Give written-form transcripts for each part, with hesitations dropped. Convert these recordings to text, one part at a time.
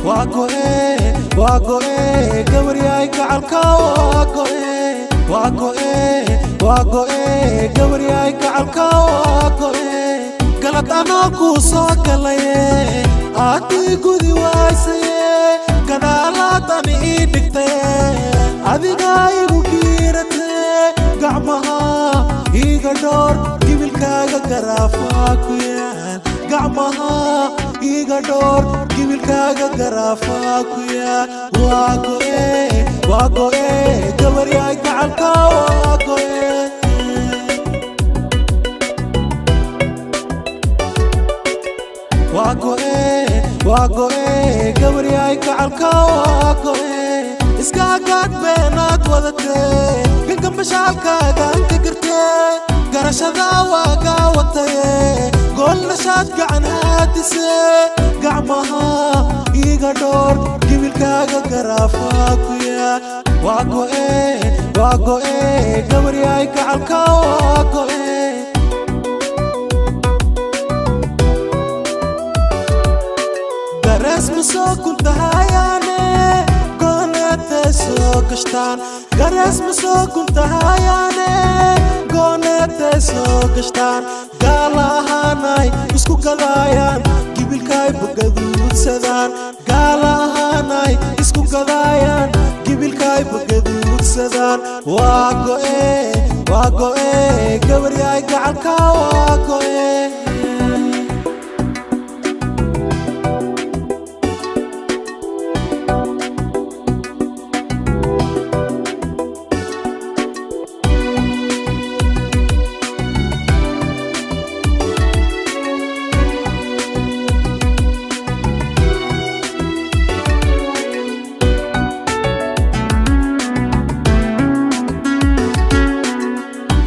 Waa go'e, waa go'e, gabaryahay gacalka waa go'e. Waa go'e, waa go'e, gabaryahay gacalka waa go'e. Galad anoo kuu soo galaye, aadii gudi waysaye, gadaalaadani ii dhigtaye, adigaa igu giiratee. Gacmaha iiga dhoor, gibilkaaga garaafaa ku yaal. Gacmaha iiga dhoor, gibilkaaga garaafaa ku yaal. Waa go'e, waa go'e, gabaryahay gacalka waa go'e. Waa go'e, waa go'e, gabaryahay gacalka waa go'e. Iskaagaad beenaad wadatee, gangambashaalkaagaan ka gartee, garashada waagaa wataye, goolnashaad gacan haadisee. Gacmaha iiga dhoor, gibilkaaga garaafaa ku yaal. Waa go'e, waa go'e, gabaryahay gacalka waa go'e. Darees ma soo guntahayaane, gooneetay soo gashtaan. Garees ma soo guntahayaane, gooneetay soo gashtaan. Gaala ahaanay isku gadaayaan, gibilkaay bagaduudsadaan. Gaala ahaanay isku gadaayaan, gibilkaay bagaduudsadaan. Waa go'e, waa go'e, gabaryahay gacalka waa go'e.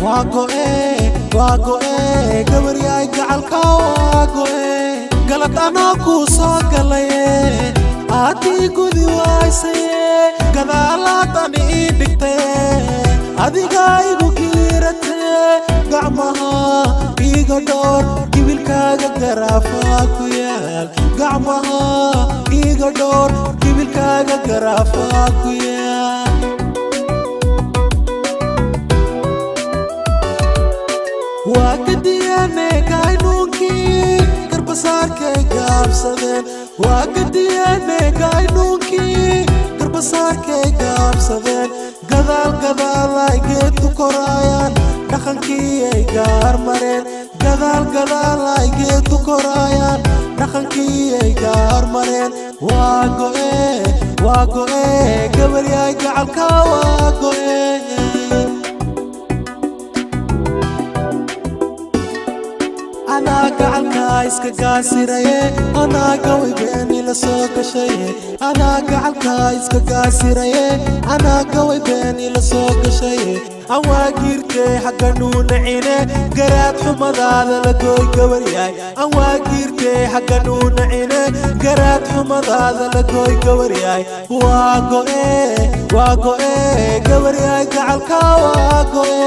Waa go'e, waa go'e, gabaryahay gacalka waa go'e. Galad anoo kuu soo galaye, aadii gudi waysaye, gadaalaadani ii dhigtaye, adigaa igu giiratee. Gacmaha iiga dhoor, gibilkaaga garaafaa ku yaal. Gacmaha iiga dhoor, gibilkaaga garaafaa ku yaal. Waa gadiyeene gaynuunkii, garbasaarkay gaabsadeen. Waa gadiyeene gaynuunkii, garbasaarkay gaabsadeen. Gadaal gadaal ay geedku koraayaan, dhaqankii ay gaar mareen. Gadaal gadaal ay geedku koraayaan, dhaqankii ay gaar mareen. Waa go'e, waa go'e, gabaryahay gacalka waa go'e. Anaa gacalka iska gaasiraye, anaa gaway beeni la soo gashaye. Anaa gacalka iska gaasiraye, anaa gaway beeni la soo gashaye. Anwaagiirtee xagga nuunacine, garaad xumadaada la gooy gabaryahay. Anwaagiirtee xagga nuunacine, garaad xumadaada la gooy gabaryahay. Waa go'e, waa go'e, gabaryahay gacalka waa go'e.